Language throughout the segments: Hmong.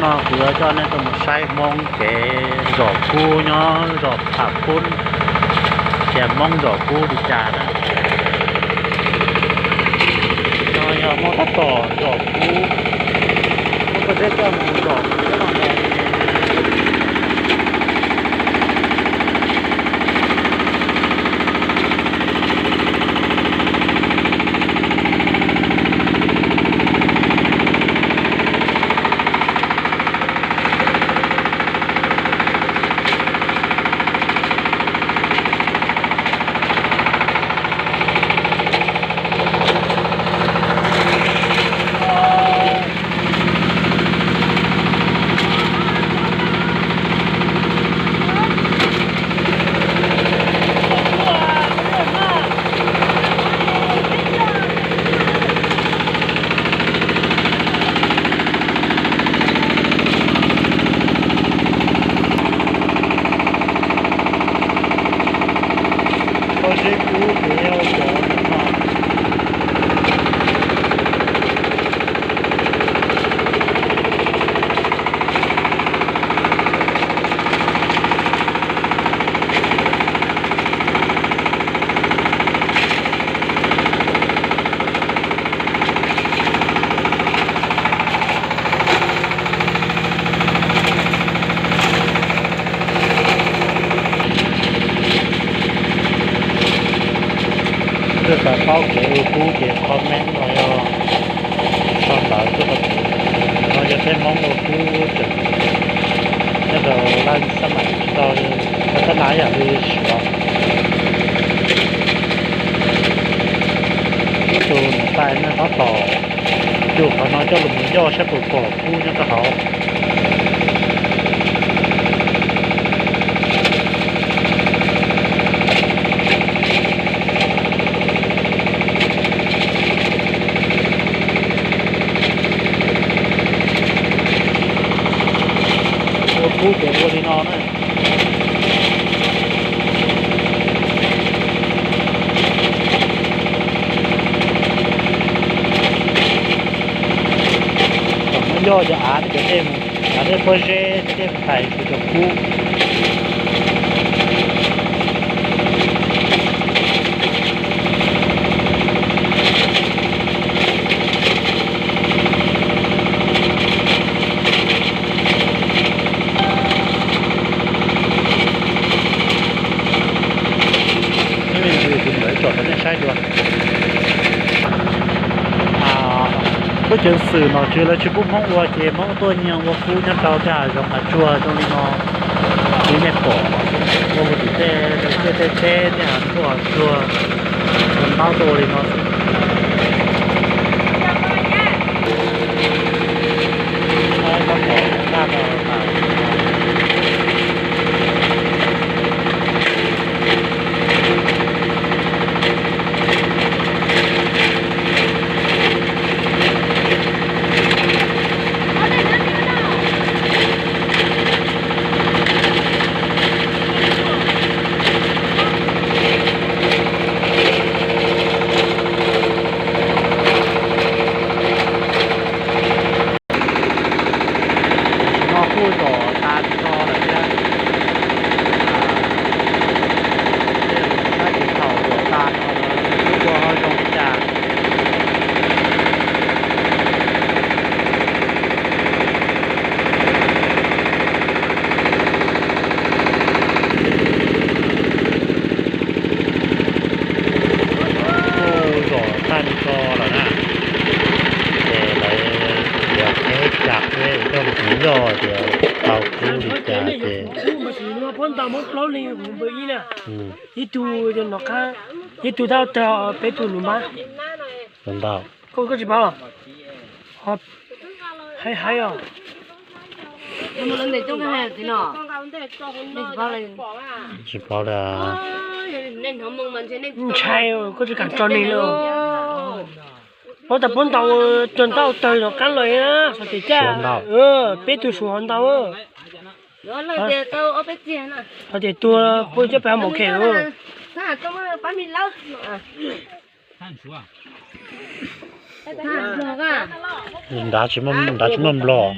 Kuv yuav coj nej tuaj mus saib Hmoob kev zom kub nyob zos Pham Pub, tias Hmoob zom kub li cas na. No yog Hmoob tab tom zom kub, muab koj zeb coj mus zom kub no. Pob zeb kub ces yog cov no. Leej twg xav paub kev ua kub ces comment los yog sau ntawv tuaj rau kuv. No yog peb Hmoob ua kub tseem nyob rau laj xab maim tsis tau, tau tab nas yam li Suav. Ib tug niam tais no tab tom yug qhov no coj los mus yoj saib puas pom kub nyob rau hauv. Ua kub ces ua li no na. Kom muab yoj cov av thiab cov dej mus, av thiab pob zeb thiab dej mus tais rau cov kub. Ib me ntsis kuv mam li tsom rau nej saib dua. Lub ceev xwm nom tswv lawv tsis pub Hmoob ua ces Hmoob tuaj nyiag ua kub nyob rau tej hav zoov hav tsuag zoo li no. Li nej pom, ua mus tim tej tej teb tej hav ntsuag hav tsuag, ntaub tuaj ua li no xwb. No kuj zom tas tso lawm thiab. Saib kuv thaum zom tas no lawm kuj ua ho zoo li cas. Kuj zom tag nrho lawm na, ces lawv yuav qheb tsam thiab coj mus yoj tias tau kub li cas ces. Ib tug no qab, ib tug tau tag peb tug nus npab. Ntau. Koj tsis paub los? Haib haib os. Tsis paub li. Ntshai, koj tsis kam tso neeg li. Paub tas puab ntau, tug ntau tawg no qab los xyov tias cas. Peb tug Suav ho ntau. Xyov tias tuag puab coj peb hauv mom khem. Nrad tsis muaj nplog.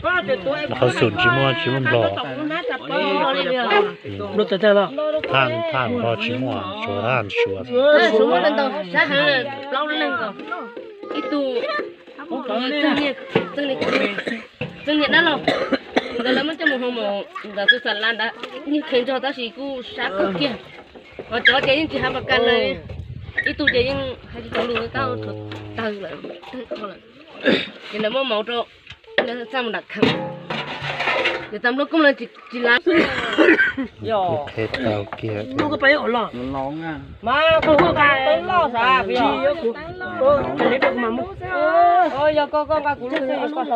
Qhov xum tsis muaj, tsis muaj nplog. Thaj, thaj nplog tsis muaj, tsuas thaj suav. Ib tug txeeg niam dab laug, nkawd lawv muab coj mus hoo mus ntawm tus xam las ntawd, niag kheev nrog tab sis kuj sab kawg kiag. Ho cov ces yeej tsis hais pas kas lawm, ib tug ces yeej hais tsis tau lus, tab tawg lawm, tawg lawm. Ces lawv muab mauv rau, txaj mus nram kheev. Ces tas nplua koob lawv tsis lav. Yog koj, koj nqa kuv lub xwb, yog koj.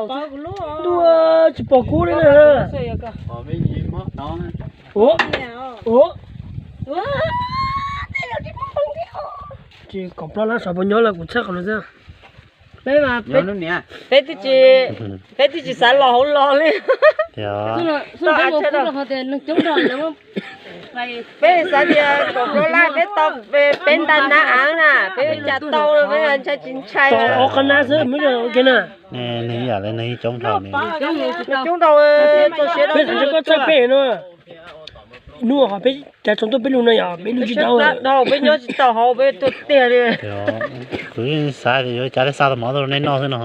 Tsis pom kuv li na. Tsis kom plaub lab sav puas nyob lawm, kuv txhawj qhov no xwb. Peb mas, peb twb tsis, peb twb tsis xav los hauv los li. Peb xav tias kom plaub lab peb tau, peb nta nab av na, peb cas tau, peb ntshai tsis ntshai. Tau ob qab nab xwb, muab ua ke na. Nws ib yam li nws coob dhau, nws coob dhau, txaus siab rau peb, txaus siab rau koj txhawj peb no. Hnub ho peb cav tsoom tuaj peb lug no yog peb lug tsis tau, peb nyob tsis tau hauv peb tuag tiag li. Kuv yeej xav tias yuav cav li xa tus mov tuaj rau nej noj xwb no.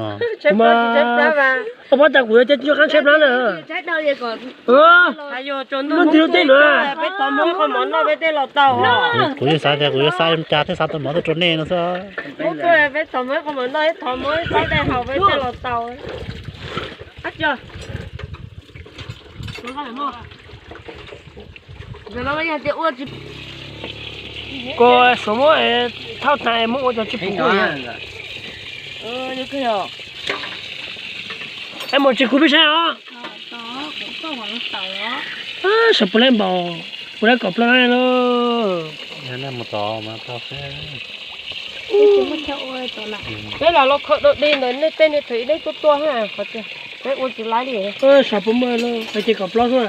Koj paub tas kuv yuav cav tsis tau qab tshaib plab na. Noj nti lub teb no. Peb thov Hmoob qhov mov noj peb thiaj los tau. Kuv yeej xav tias kuv yuav xa, cas thiaj xa tus mov tuaj rau nej no xwb. Peb thov Hmoob qhov mov noj, thov Hmoob pab dej haus peb thiaj los tau. Koj suav muab thauj tas muab ua cov tsis pum. Es mus tsis kuv peb saib os. Sav puas laib npaum, puas laib kom plaub lab lauj. Peb lam los kho dog dig ntawm nej tej niag thwm nej tuaj tua, qhov tias peb ua tsis laib li. Sav puas muaj lauj, hais tias kom plaub xwb.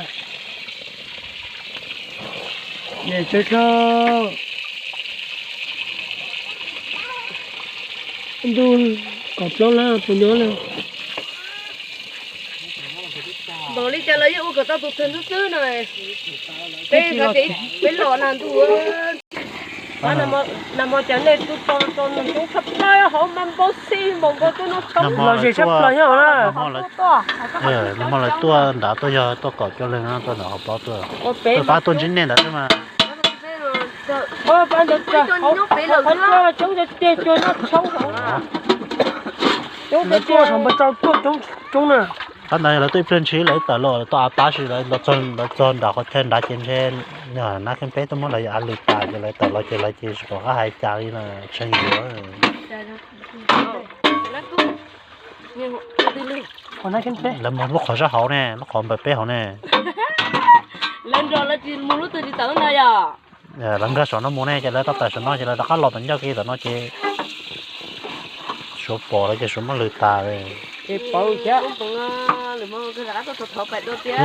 Ntuj, kom plaub lab puas nyob lawm. Npaum li cas los yeej ua kom tau tus twg ntub xwb no. Peb, peb los na ntuj. Nag hmo cas nej tso tso nws coob tshaj plaws, hauv mas npau xij npaum nkaus tuaj noj tshoob. Los zem tshaj plaws nyob na. Nag hmo lawv tuaj nrad tuaj yog tuaj kaum cuaj leeg no tuaj ntawm hauv paus tuaj, tuaj pab tuaj ntsib nej ntawd xwb mas. Pab ntawd coob tiag tiag, cua noj tshoob. Coob tiag tiag, npawg Tsau tuaj coob coob na. Qhov ntawd lawv tuaj ib pliag ntshis lawv tawm los tuaj av tab sis lawv txog nram qhov chaw nrad ces ntshe nab kheej peb tuaj muab lawv av lwm tas ces lawv tawm los ces lawv ces tsis pom qab hais cas li na, tshee yuav. Lawv mus lub qhov sab hauv ne, lub qhov npawm peb hauv ne. Lawv nrog lawv tsis mus lub twg tsis tawm na yom. Lawv nkag saum no mus ne ces lawv tau tawm saum no ces lawv rov qab los tom ncauj kev tom no ces Suav pom lawv ces Suav muab lwm tas. Ces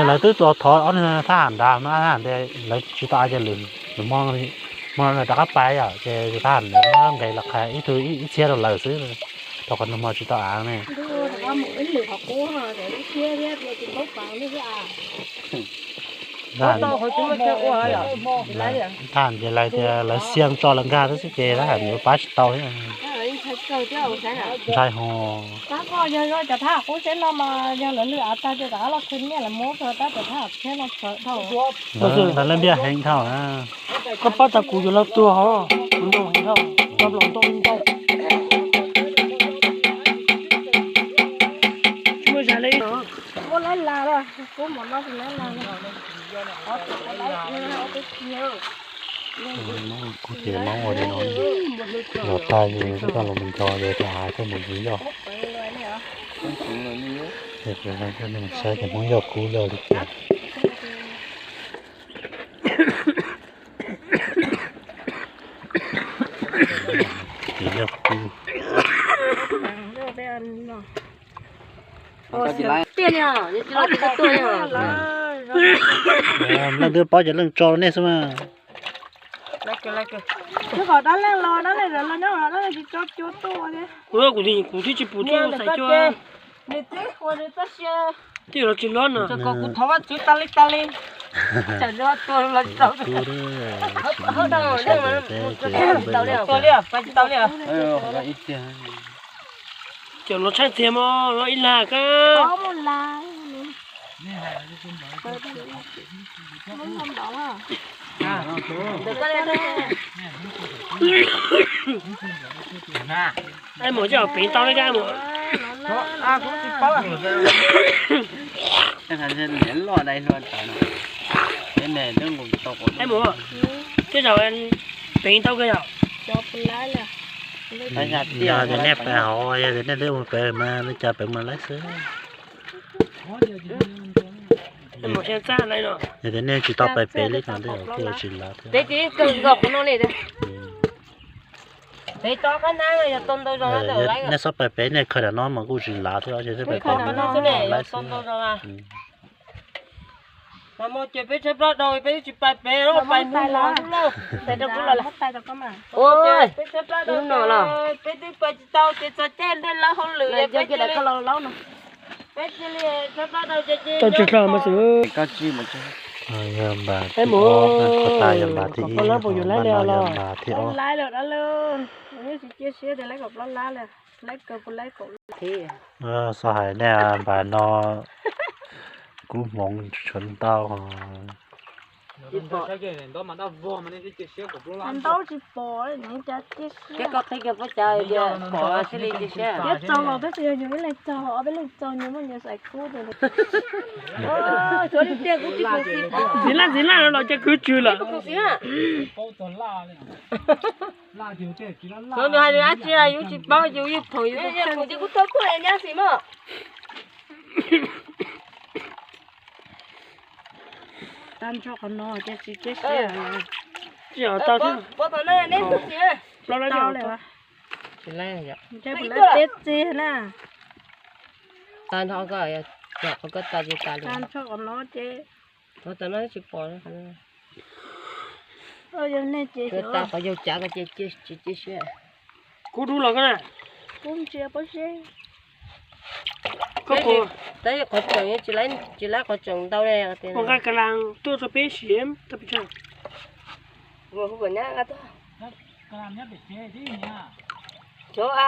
lawv twb los thov ob niag thab ham nrad no, thab ham tias lawv tsis tau av ces lwm hmo, hmo rov qab pais yom, ces thab ham nrad muab nqes los qhia ib tug ib txhiab rau lawv xwb, rau qhov nag hmo tsis tau av ne. Thab ham ces lawv tias lawv xiam tso lawv nkag xwb ces thab ham yuav pab tsis tau thiab. Ntshai ho. Ntawd leej npiaj heev dhau na. Koj pab tas kuv yuav los tuag ho, kuv nyoos heev dhau, los nploos ntau ntau. Tsis muaj zam li. Kuv ces mob ua li no, los tag ces koj los mus nco ces rov hais koj mus yug yoj. Ces kuv hais koj nej mus saib ces Hmoob yoj kub yog li cas. Ces yog kub. Leej twg paub ces leej tso rau nej xwb mas. Kuv, kuv twb tsis pum tuaj xaiv cua. Nws twb ua nws txoj sia. Twb yuav los tsis luag no. Kuv thov Vajtswv tas li tas li. Tsam nws ho tua los tsis tau. Tua li, tua li, tua li. Cov no tshaib txiag mog, no ib lag kab. Ai mus coj peev tau li kab mus. Ai mus, tej zaum peev tau kawg yom. Yog tias nej pais hauv, yog tias nej twb mus pem mas nej cas pem mas laib xwb. Yog tias nej tsis tau pais pem li no tej zaum kuj tsis lav thiab. Nej txhob pais pem, nej khaws nram no mas kuj tsis lav thiab, ces nej pais pem mas laib xwb. Mas ces peb tshaib plab dhau peb twb tsis pais pem, pais hnub no lauj. Peb tshaib plab dhau, peb twb pais tsis tau ces txog caij nrhiav lawv hauj lwm, peb cia li, peb cia li tshaib plab dhau ces cia li. Yog npam thib ob, yog npam thib ib, yog npam thib ob. Xav hais nej npam no kub hmoov tshuav ntau. Ntau tsis pom, cas cia siab. Thiab txaug los tab sis yog yus ib leeg txaug, ob peb leeg txaug nws muaj nyias xaiv kub tus. Ntxiv laj ntxiv laj los ces kwv tswv lawm. Nws hais nws dab tsi yus tsis paub, yus yeej phoom yus. Kuv tau tuaj nyab xim mog. Tag nrho qhov no ces tsis cia siab. Tsis tau thiab. Tau lawm. Ntshe puas lawv teb txig na. Tag nrho ko, qhov ko tas ces tas li. Tag nrho qhov no ces. Qhov tas no tsis pom. Yog nej ces tas qhov yaug cav ko ces tsis cia siab. Kub dub los ko na. Kub ntsia pob zeb. Tab sis qhov tseem tsis laib qhov tseem ntau li. Ua nqa ka la tuaj rau peb siv tau pes tsawg. Hu kom nyab nqa tuaj. Cov a,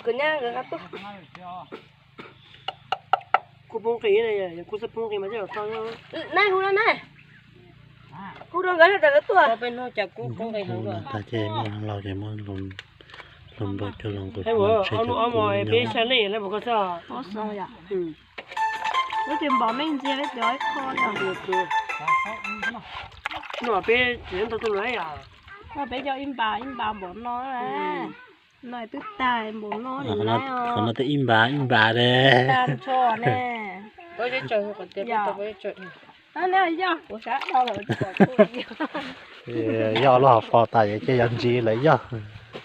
kom nyab nqa tuaj. Kuv poob qis, kuv xav poob qis mas tau. Nai hu no na. Kuv rau nkawd no tas nkawd tuaj. Peb hnub cas kuv poob qis heev. Tag ces muaj laus ces muaj hluas nraug coj los nqus. Peb xya leej, peb mus ko xwb. Lub ces npaum me ntxiag peb cov ib qho li. No peb tsis ntau tus lawm yom. No peb cov ib npas ib npas npaum no. No twb tag npaum no li. Qhov no twb ib npas ib npas li. Tag nrho ne. Yog lub hauv paus tas ces yog ntsis lawm yog.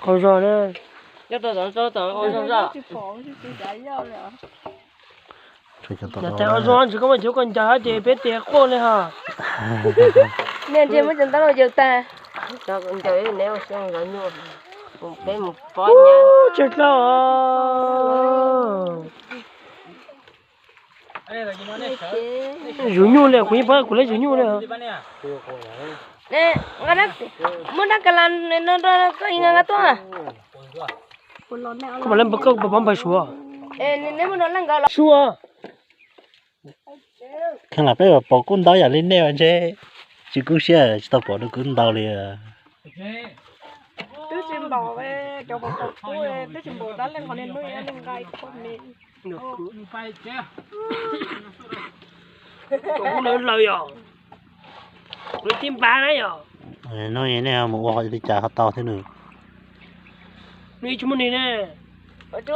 Qhov zog na. Ua zog tsis koj muaj cov koj ncaws ces peb tias quaj li ha. Nej ntshe muab cov ntaub los yaws tag. Peb mus pob nyab. Tsawg dlawb. Zuv nyuj li, kuv yeej paub kuv lawv zuv nyuj li. Muab dab ka la no rau koj nqa tuaj. Koj mam li npawg, koj puas paub npawg Suav? Suav. Kheev lam peb pom kub ntau yam li nej ntshe tsis kub siab tsis tau pom dua kub ntau li. Twb tsis npaum cov pom kub, twb tsis npaum tab leej qhov niag hnub yeej nqa ib qho me. Kub lawv laws yom. Kuv tib npab na yom. Hnub nej mus ua li cas ho tau thiab nws. Nws tsis muaj nws ne. Qhov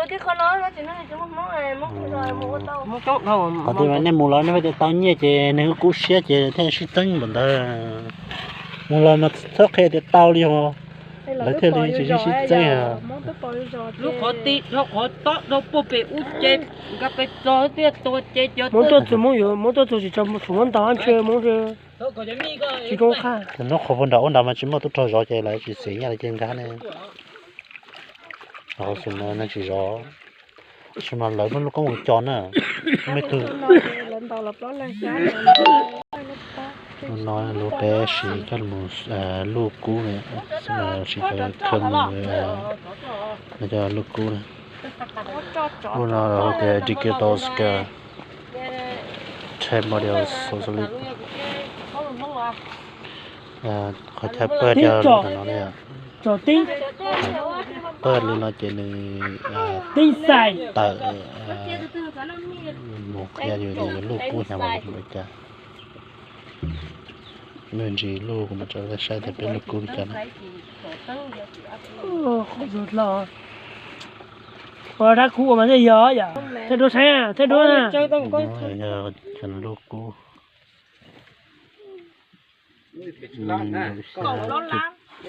twg nej mus los nej tias tau nyiaj ces nws kub siab ces thiaj sib txeeb npaum ntawd. Mus los mas txhob qhia tias tau li os, lawv thiaj li tsis sib txeeb. Lub qhov ti dhau qhov tob dhau puag pem ub ces nqa pes txog twb tua ces cov Hmoob tuaj txug, Hmoob yuav Hmoob tuaj txug tsis tau Suav muab ntaus ntshe Hmoob tsis zoo qab. Hnub qhov puag nram ub nrad mas tsis muaj tub rog zov ces lawv tsis xeem nyiaj li ces nkag ne. Qhov xwm no nej tsis zov. Tab sis mas lawv muaj lub koob hmoov co na, muaj ib tug. Hnub no lub peb siv coj mus luj kub na, siv cov kheej mus no coj luj kub na. Lub no hu tias Digital Scar Primordial Salt Lake. Qhov chaw pawg cov no ne, pawg li no ces nws tawm mus qhia yus tias yus luj kub hnyav npaum li cas. Peb ntsis luj, kuv mam tso saib tias peb luj kub li cas na. Ua dab kub ua mas thiaj yog yom. Thiaj duab saib, thiaj duab na. Yog cov luj kub.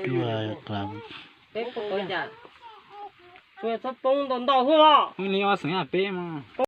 Cuaj gram. Txhob poob ntau ntau xwb os. Li ob xeem peb mas.